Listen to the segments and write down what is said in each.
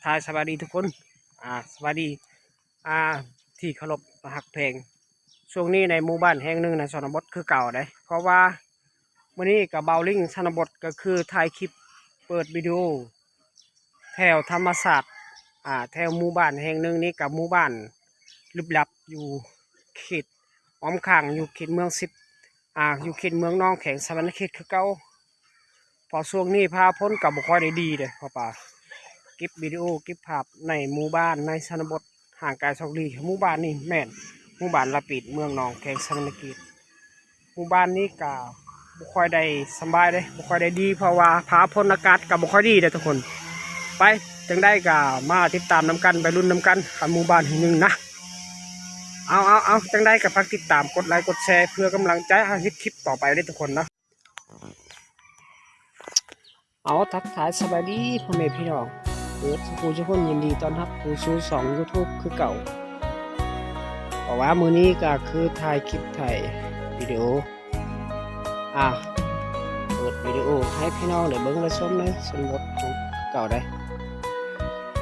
ສາຍສະບາຍດີທຸກຄົນ ອາ ສະບາຍດີ ອາ ທີ່ເຄົາລົບຮັກແພງ. ຊ່ວງນີ້ໃນໝູ່ບ້ານແຫ່ງໜຶ່ງໃນຊົນນະບົດຄືເກົ່າເດ້ ເພາະວ່າມື້ນີ້ກະບ່າວລິງຊົນນະບົດ ກະຄືຖ່າຍຄລິບເປີດວິດີໂອແຖວທຳມະຊາດ ອາ ແຖວໝູ່ບ້ານແຫ່ງໜຶ່ງນີ້ ກະໝູ່ບ້ານລຶບລັບຢູ່ເຂດອ້ອມຂ້າງ ຢູ່ເຂດເມືອງສິບ ອາ ຢູ່ເຂດເມືອງໜອງແຂງສະຫວັນນະເຂດຄືເກົ່າ. ເພາະຊ່ວງນີ້ຟ້າຝົນກະບໍ່ຄ່ອຍໄດ້ດີເດ້ ເພາະວ່າເກັບວິດີໂອເກັບພາບໃນໝູ່ບ້ານໃນຊົນນະບົດຫ່າງໄກສອກຫຼີກ. ໝູ່ບ້ານນີ້ແມ່ນໝູ່ບ້ານລະປີດ ເມືອງໜອງແຂງສະຫວັນນະເຂດ. ໝູ່ບ້ານນີ້ກະບໍ່ຄ່ອຍໄດ້ສະບາຍເດ້ ບໍ່ຄ່ອຍໄດ້ດີ ເພາະວ່າຟ້າຝົນອາກາດກະບໍ່ຄ່ອຍດີເດ້ທຸກຄົນ. ໄປ ຈັ່ງໃດກະມາຕິດຕາມນຳກັນ ໄປລຸ້ນນຳກັນກັບໝູ່ບ້ານແຫ່ງໜຶ່ງນະ. ເອົາ ເອົາ ເອົາ ຈັ່ງໃດກະຝາກຕິດຕາມ ກົດໄລ ກົດແຊ ເພື່ອກຳລັງໃຈເຮົາເຮັດຄລິບຕໍ່ໄປເດ້ທຸກຄົນເນາະ. ເອົາ ທັກທາຍສະບາຍດີພໍ່ແມ່ພີ່ນ້ອງເບິດສູ່ຜູ້ສູ່ຄົນ ຍິນດີຕ້ອນຮັບເຂົ້າສູ່ຊ່ອງຢູທູບຄືເກົ່າ. ເພາະວ່າມື້ນີ້ກະຄືຖ່າຍຄລິບຖ່າຍວິດີໂອ ອາ ເປີດວິດີໂອໃຫ້ພີ່ນ້ອງໄດ້ເບິ່ງໄດ້ຊົມໃນຊົນນະບົດຄືເກົ່າເດ້.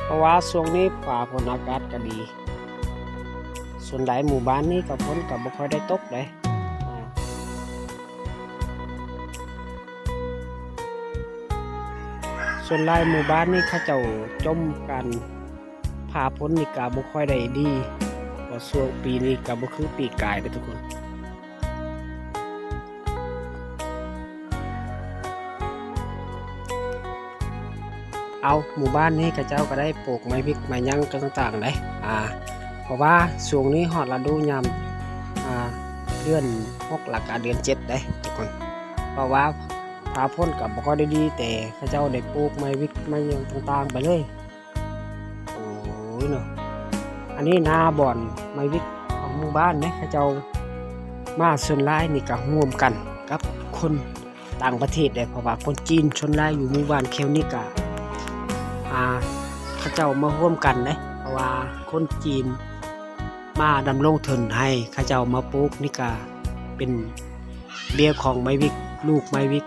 ເພາະວ່າຊ່ວງນີ້ຟ້າຝົນອາກາດກະດີ ສ່ວນຫຼາຍໝູ່ບ້ານນີ້ກະຝົນກະບໍ່ຄ່ອຍໄດ້ຕົກເດ້. ອາ ສ່ວນຫຼາຍໝູ່ບ້ານນີ້ເຂົາເຈົ້າຈົ່ມກັນ ຟ້າຝົນນີ້ກະບໍ່ຄ່ອຍໄດ້ດີ ເພາະຊ່ວງປີນີ້ກະບໍ່ຄືປີກາຍເດ້ທຸກຄົນ. ເອົາ ໝູ່ບ້ານນີ້ເຂົາເຈົ້າກະໄດ້ປູກໄມ້ວິກໄມ້ຫຍັງຕ່າງໆເດ້ ອາ ເພາະວ່າຊ່ວງນີ້ຮອດລະດູຍາມ ອາ ເດືອນຫົກ ລະກະເດືອນເຈັດເດ້ທຸກຄົນ. ເພາະວ່າຟ້າຝົນກະບໍ່ຄ່ອຍໄດ້ດີ ແຕ່ເຂົາເຈົ້າໄດ້ປູກໄມ້ວິກໄມ້ຫຍັງຕ່າງໆໄປເລີຍ. ໂອ້ຍເນາະ ອັນນີ້ນາບ່ອນໄມ້ວິກຂອງໝູ່ບ້ານເດ້ ເຂົາເຈົ້າມາສ່ວນຫຼາຍນີ້ກະຮ່ວມກັນກັບຄົນ ຕ່າງປະເທດເດ້ ເພາະວ່າຄົນຈີນສ່ວນຫຼາຍຢູ່ໝູ່ບ້ານແຖວນີ້ກະ ອາ ເຂົາເຈົ້າມາຮ່ວມກັນເດ້ ເພາະວ່າຄົນຈີນມາດຳລົງທຶນໃຫ້ເຂົາເຈົ້າມາປູກ ນີ້ກະເປັນເບ້ຍຂອງໄມ້ວິກ ລູກໄມ້ວິກ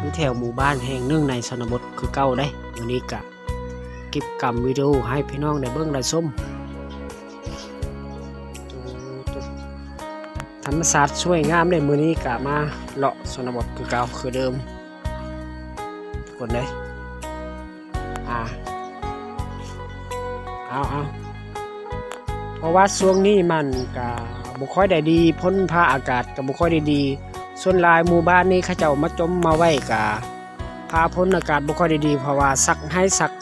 ຢູ່ແຖວໝູ່ບ້ານແຫ່ງໜຶ່ງໃນຊົນນະບົດຄືເກົ່າເດ້. ມື້ນີ້ກະເກັບກຳວິດີໂອໃຫ້ພີ່ນ້ອງໄດ້ເບິ່ງໄດ້ຊົມ. ທຳມະຊາດສວຍງາມເດ້. ມື້ນີ້ກະມາເລາະຊົນນະບົດຄືເກົ່າຄືເດີມ ທຸກຄົນເດ້. ອາ ເອົາ ເອົາ ເພາະວ່າຊ່ວງນີ້ມັນກະບໍ່ຄ່ອຍໄດ້ດີ ຝົນຟ້າອາກາດກະບໍ່ຄ່ອຍໄດ້ດີ. ສ່ວນຫຼາຍໝູ່ບ້ານນີ້ເຂົາເຈົ້າມາຈົ່ມມາໄວ້ກະ ຟ້າຝົນອາກາດບໍ່ຄ່ອຍໄດ້ດີ ເພາະວ່າສັກໄຮ່ສັກ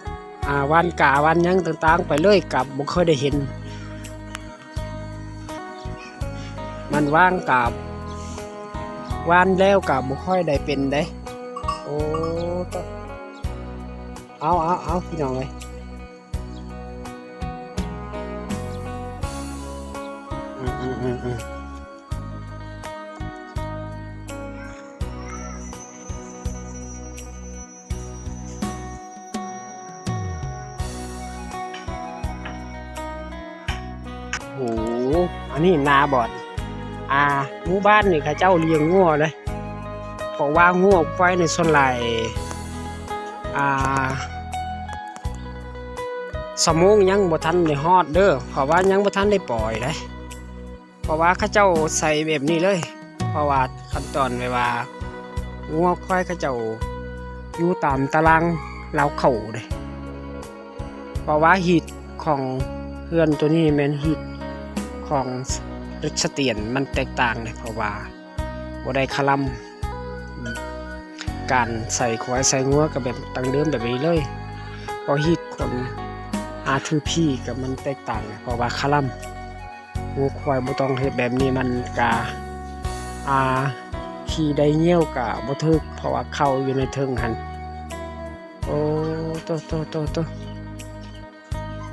ອາ ຫວ່ານກ້າຫວ່ານຫຍັງຕ່າງໆໄປເລີຍ ກະບໍ່ຄ່ອຍໄດ້ເຫັນ. ມັນຫວ່ານກະ ຫວ່ານແລ້ວກະບໍ່ຄ່ອຍໄດ້ເປັນເດ້. ໂອ້ ເອົາ ເອົາ ເອົາ ພີ່ນ້ອງເອີຍ. ອືມໆໆໆ. ໂຫ ອັນນີ້ນາບ່ອນ ອາ ໝູ່ບ້ານນີ້ເຂົາເຈົ້າລ້ຽງງົວເດ້ ເພາະວ່າງົວຄວາຍນີ້ສ່ວນຫຼາຍ ອາ ຊົ່ວໂມງຍັງບໍ່ທັນໄດ້ຮອດເດີ ເພາະວ່າຍັງບໍ່ທັນໄດ້ປ່ອຍເດ້. ເພາະວ່າເຂົາເຈົ້າໃສ່ແບບນີ້ເລີຍ ເພາະວ່າຂັ້ນຕອນແບບວ່າງົວຄວາຍເຂົາເຈົ້າຢູ່ຕາມຕາລາງລາວເຂົ້າເດ້. ເພາະວ່າຮີດຂອງເຮືອນໂຕນີ້ແມ່ນຮີດຂອງເລັກສະຕຽນ ມັນແຕກຕ່າງເດ້ ເພາະວ່າບໍ່ໄດ້ຄະລຳ. ການໃສ່ຄວາຍໃສ່ງົວກະແບບດັ້ງເດີມແບບນີ້ເລີຍ. ພໍຮີດຄົນ ອາ ທີພີ ກະມັນແຕກຕ່າງ ເພາະວ່າຄະລຳ ງົວຄວາຍບໍ່ຕ້ອງເຮັດແບບນີ້ ມັນກະ ອາ ຂີ່ໄດ້ຍ່ຽວກະບໍ່ຖືກ ເພາະວ່າເຂົ້າຢູ່ໃນເທິງຫັ້ນ. ໂອ້ ໂຕ ໂຕ ໂຕ ໂຕ.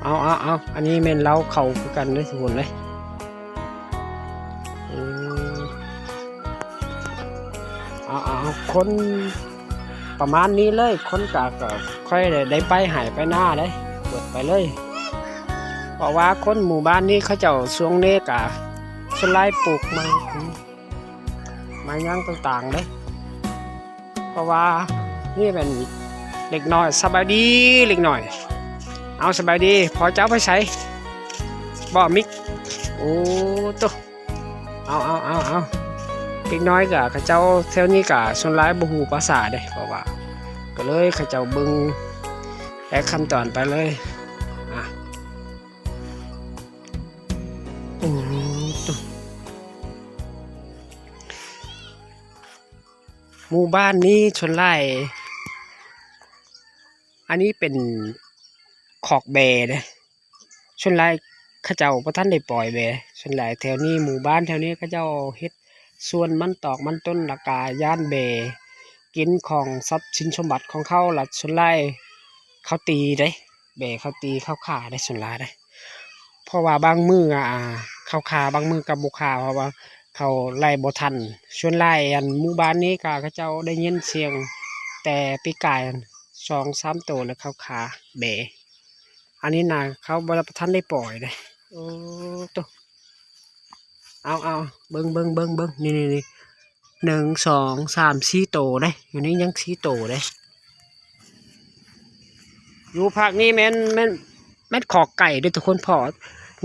ເອົາ ເອົາ ເອົາ ອັນນີ້ແມ່ນລາວເຂົ້າຄືກັນເດ້ທຸກຄົນເດ້. ເອີ ເອົາ ເອົາ ຄົນປະມານນີ້ເລີຍ ຄົນກະ ກະຄ່ອຍໄດ້ ໄດ້ໄປໄຮ່ໄປນາເດ້ ເບິດໄປເລີຍ. ເພາະວ່າຄົນໝູ່ບ້ານນີ້ເຂົາເຈົ້າຊ່ວງນີ້ກະສ່ວນຫຼາຍປູກໄມ້ ໄມ້ຫຍັງຕ່າງໆເດ້. ເພາະວ່ານີ້ແມ່ນເດັກນ້ອຍ ສະບາຍດີເດັກນ້ອຍ. ເອົາ ສະບາຍດີ ພໍ່ເຈົ້າໄປໃສ? ບໍ່ ມິກ ໂອ້ໂຕ ເອົາ ເອົາ ເອົາ ເອົາ ເດັກນ້ອຍກະ ເຂົາເຈົ້າແຖວນີ້ກະສ່ວນຫຼາຍບໍ່ຮູ້ພາສາເດ້ ເພາະວ່າ ກໍເລີຍເຂົາເຈົ້າເບິ່ງແລະຂັ້ນຕອນໄປເລີຍ ອາ ໂອ້ໂຕ ໝູ່ບ້ານນີ້ສ່ວນຫຼາຍ ອັນນີ້ເປັນຄອກແບ້ເດ້ ສ່ວນຫຼາຍເຂົາເຈົ້າບໍ່ທັນໄດ້ປ່ອຍແບ້ ສ່ວນຫຼາຍແຖວນີ້ ໝູ່ບ້ານແຖວນີ້ເຂົາເຈົ້າເຮັດສວນມັນຕອກມັນຕົ້ນ ແລ້ວກະຢ້ານແບ້ກິນຂອງຊັບສິນສົມບັດຂອງເຂົາ ລະສ່ວນຫຼາຍເຂົາຕີເດ້ ແບ້ເຂົາຕີເຂົາຂ້າເດ້ ສ່ວນຫຼາຍເດ້ ເພາະວ່າບາງມື້ ອາ ເຂົາຂ້າ ບາງມື້ກໍບໍ່ຂ້າ ເພາະວ່າເຂົາໄລ່ບໍ່ທັນ ສ່ວນຫຼາຍ ອັນ ໝູ່ບ້ານນີ້ກໍເຂົາເຈົ້າໄດ້ຍິນສຽງແຕ່ປີກາຍ ສອງສາມໂຕ ແລ້ວເຂົາຂ້າແບ້ ອັນນີ້ນະ ເຂົາບໍ່ທັນໄດ້ປ່ອຍເດ້ ໂອ້ໂຕ ເອົາ ເອົາ ເບິ່ງ ເບິ່ງ ເບິ່ງ ເບິ່ງ ນີ້ ນີ້ ນີ້ ໜຶ່ງ ສອງ ສາມ ສີ່ໂຕເດ້ ຢູ່ນີ້ຍັງສີ່ໂຕເດ້ ຢູ່ພາກນີ້ແມ່ນ ແມ່ນ ແມ່ນຄອກໄກ່ເດ້ທຸກຄົນ ເພາະ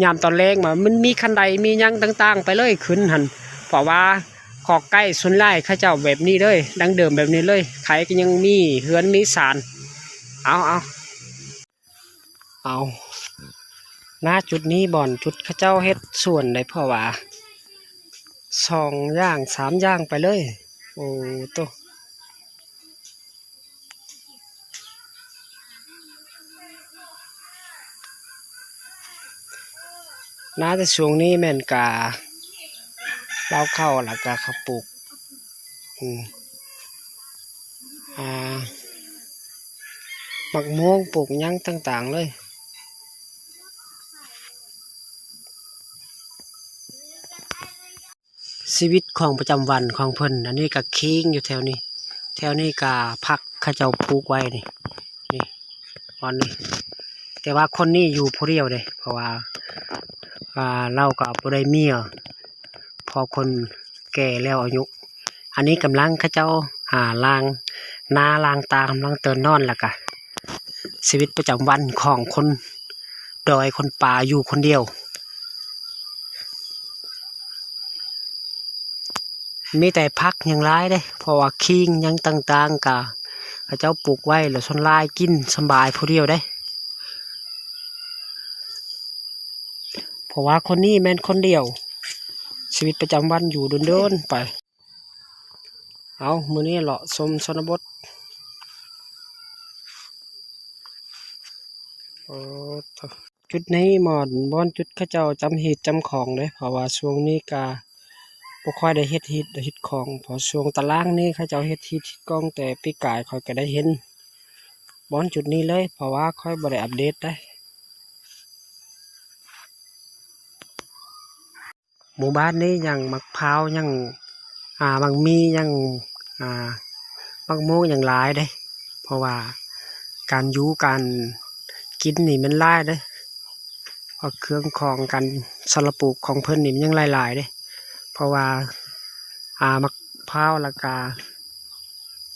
ຍາມຕອນແລງມາ ມັນມີຄັນໄດ ມີຫຍັງຕ່າງໆໄປເລີຍຂຶ້ນຫັ້ນ ເພາະວ່າຄອກໄກ່ສ່ວນຫຼາຍເຂົາເຈົ້າແບບນີ້ເລີຍ ດັ້ງເດີມແບບນີ້ເລີຍ ໄຄກໍຍັງມີ ເຮືອນມີຊານ ເອົາ ເອົາ ເອົາ ນາຈຸດນີ້ບ່ອນຈຸດເຂົາເຈົ້າເຮັດສວນໄດ໋ ເພາະວ່າສອງຢ່າງສາມຢ່າງໄປເລີຍ ໂອ້ໂຕ ນາແຕ່ຊ່ວງນີ້ແມ່ນກາລາວເຂົ້າ ແລ້ວກະເຂົາປູກ ອືມ ອ່າ ໝາກມ່ວງ ປູກຫຍັງຕ່າງໆເລີຍ ຊີວິດຂອງປະຈຳວັນຂອງເພິ່ນ ອັນນີ້ກະຄີງຢູ່ແຖວນີ້ ແຖວນີ້ກະຜັກເຂົາເຈົ້າປູກໄວ້ນີ້ ນີ້ ບ່ອນນີ້ ແຕ່ວ່າຄົນນີ້ຢູ່ຜູ້ດຽວເດ້ ເພາະວ່າ ອ່າ ລາວກໍບໍ່ໄດ້ເມຍ ເພາະຄົນແກ່ແລ້ວອາຍຸ ອັນນີ້ກຳລັງເຂົາເຈົ້າ ອ່າ ລ້າງໜ້າລ້າງຕາ ກຳລັງເຕີນນອນ ແລ້ວກະຊີວິດປະຈຳວັນຂອງຄົນດອຍຄົນປ່າຢູ່ຄົນດຽວ ມີແຕ່ຜັກຫຍັງຫຼາຍເດ້ ເພາະວ່າຄີງຫຍັງຕ່າງໆ ກະເຂົາເຈົ້າປູກໄວ້ ແລ້ວສ່ວນຫຼາຍກິນສະບາຍຜູ້ດຽວເດ້ ເພາະວ່າຄົນນີ້ແມ່ນຄົນດຽວ ຊີວິດປະຈຳວັນຢູ່ດົນໆໄປ ເອົາ ມື້ນີ້ເລາະຊົມຊົນນະບົດ ໂອ້ໂຕ ຈຸດນີ້ໝ່ອນ ບ່ອນຈຸດເຂົາເຈົ້າຈຳຮີດຈຳຂອງເດ້ ເພາະວ່າຊ່ວງນີ້ກະບໍ່ຄ່ອຍໄດ້ເຮັດຮີດເຮັດຂອງ ເພາະຊ່ວງຕາລ່າງນີ້ເຂົາເຈົ້າເຮັດຮີດເຮັດຂອງ ແຕ່ປີກາຍຂ້ອຍກະໄດ້ເຫັນບ່ອນຈຸດນີ້ເລີຍ ເພາະວ່າຂ້ອຍບໍ່ໄດ້ອັບເດດໄດ໋. ໝູ່ບ້ານນີ້ຫຍັງ ໝາກພ້າວຫຍັງ ອ່າ ໝາກມີຫຍັງ ອ່າ ໝາກມ່ວງຫຍັງຫຼາຍເດ້ ເພາະວ່າການຢູ່ການກິນນີ້ມັນຫຼາຍເດ້ ເພາະເຄື່ອງຂອງການສຳລັບປູກຂອງເພິ່ນນີ້ມັນຍັງຫຼາຍໆເດ້ ເພາະວ່າ ອ່າ ໝາກພ້າວ ແລ້ວກະ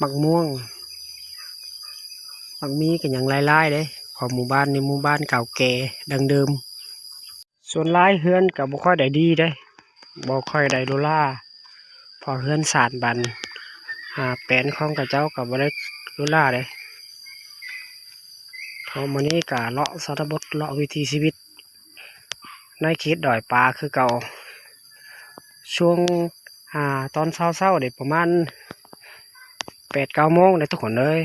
ໝາກມ່ວງ ໝາກມີກໍຍັງຫຼາຍໆເດ້ ເພາະໝູ່ບ້ານນີ້ໝູ່ບ້ານເກົ່າແກ່ດັ້ງເດີມ. ສ່ວນຫຼາຍເຮືອນກໍບໍ່ຄ່ອຍໄດ້ດີເດ້ ບໍ່ຄ່ອຍໄດ້ຫຼູຫຼາ ເພາະເຮືອນຊານບ້ານ ອ່າ ແປນຂອງເຂົາເຈົ້າກໍບໍ່ໄດ້ຫຼູຫຼາເດ້. ເພາະມື້ນີ້ກໍເລາະຊົນນະບົດ ເລາະວິຖີຊີວິດໃນເຂດດອຍປ່າຄືເກົ່າ ຊ່ວງ ອ່າ ຕອນເຊົ້າໆເດ້ ປະມານແປດເກົ້າໂມງເດ້ທຸກຄົນເອີຍ.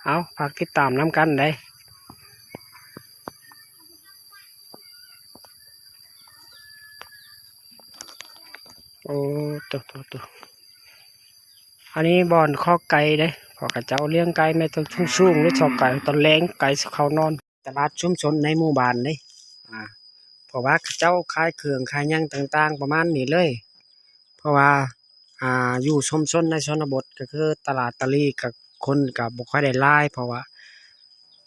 ເອົາ ຝາກຕິດຕາມນຳກັນເດ້. ໂອ້ ໂຕ ໂຕ ໂຕ ອັນນີ້ບ່ອນຄອກໄກ່ເດ້ ເພາະເຂົາເຈົ້າລ້ຽງໄກ່ແມ່ນຕ້ອງສູງໆເດ້ ຄອກໄກ່ ຕອນແລງໄກ່ຊິເຂົ້ານອນ. ຕະຫຼາດຊຸມຊົນໃນໝູ່ບ້ານເດ້ ອ່າ ເພາະວ່າເຂົາເຈົ້າຂາຍເຄື່ອງຂາຍຫຍັງຕ່າງໆປະມານນີ້ເລີຍ ເພາະວ່າ ອ່າ ຢູ່ຊຸມຊົນໃນຊົນນະບົດ ກໍຄືຕະຫຼາດຕະຫຼີກ ກໍຄົນກໍບໍ່ຄ່ອຍໄດ້ຫຼາຍ ເພາະວ່າ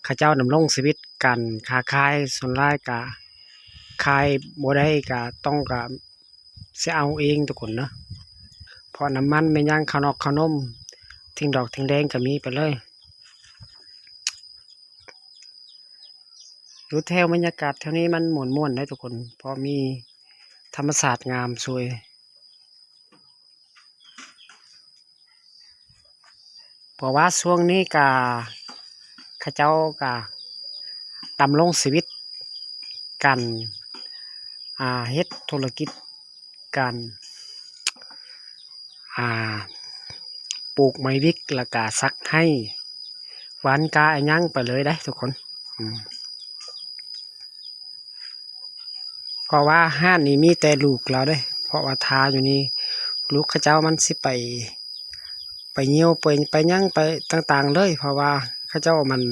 ເຂົາເຈົ້າດຳລົງຊີວິດການຄ້າຂາຍ ສ່ວນຫຼາຍກໍຂາຍບໍ່ໄດ້ກໍຕ້ອງ ກໍຊິເອົາເອງທຸກຄົນເນາະ ເພາະນ້ຳມັນແມ່ນຫຍັງ ເຂົ້ານອກເຂົ້າໜົມ ຖິງດອກຖິງແດງກໍມີໄປເລີຍ. ຢູ່ແຖວບັນຍາກາດແຖວນີ້ມັນມ່ວນໆເດ້ທຸກຄົນ ເພາະມີທຳມະຊາດງາມຊ່ວຍ. ເພາະວ່າຊ່ວງນີ້ກະ ເຂົາເຈົ້າກະດຳລົງຊີວິດການ ອ່າ ເຮັດທຸລະກິດ ການ ອ່າ ປູກໄມ້ວິກ ແລ້ວກະສັກໄຮ້ ຫວ່ານກ້າອີ່ຫຍັງໄປເລີຍເດ້ທຸກຄົນ. ອືມ ເພາະວ່າຮ້ານນີ້ມີແຕ່ລູກລາວເດ້ ເພາະວ່າຖ້າຢູ່ນີ້ ລູກເຂົາເຈົ້າມັນຊິໄປ ໄປຍ່ຽວ ໄປ ໄປຫຍັງ ໄປຕ່າງໆເລີຍ ເພາະວ່າເຂົາເຈົ້າມັນ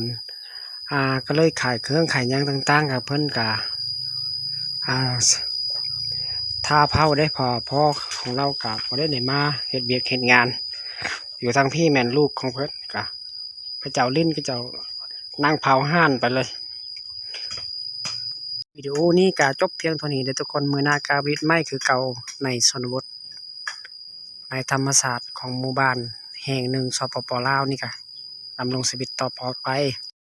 ອ່າ ກໍເລີຍຂາຍເຄື່ອງຂາຍຫຍັງຕ່າງໆ ກໍເພິ່ນກໍ ອ່າ ຖ້າເຜົາເດ້ ເພາະພໍ່ຂອງລາວກໍບໍ່ໄດ້ ໄດ້ມາເຮັດວຽກເຮັດງານ ຢູ່ທາງພີ້ແມ່ນລູກຂອງເພິ່ນ ກໍເຂົາເຈົ້າຫຼິ້ນ ເຂົາເຈົ້ານັ່ງເຜົາຮ້ານໄປເລີຍ. ວິດີໂອນີ້ກໍຈົບພຽງເທົ່ານີ້ເດີທຸກຄົນ. ມື້ໜ້າກໍເຮັດໃໝ່ຄືເກົ່າໃນຊົນນະບົດ ໃນທຳມະຊາດຂອງໝູ່ບ້ານແຫ່ງໜຶ່ງ ສປປ ລາວນີ້ກະດຳລົງຊີວິດຕໍ່ໄປ.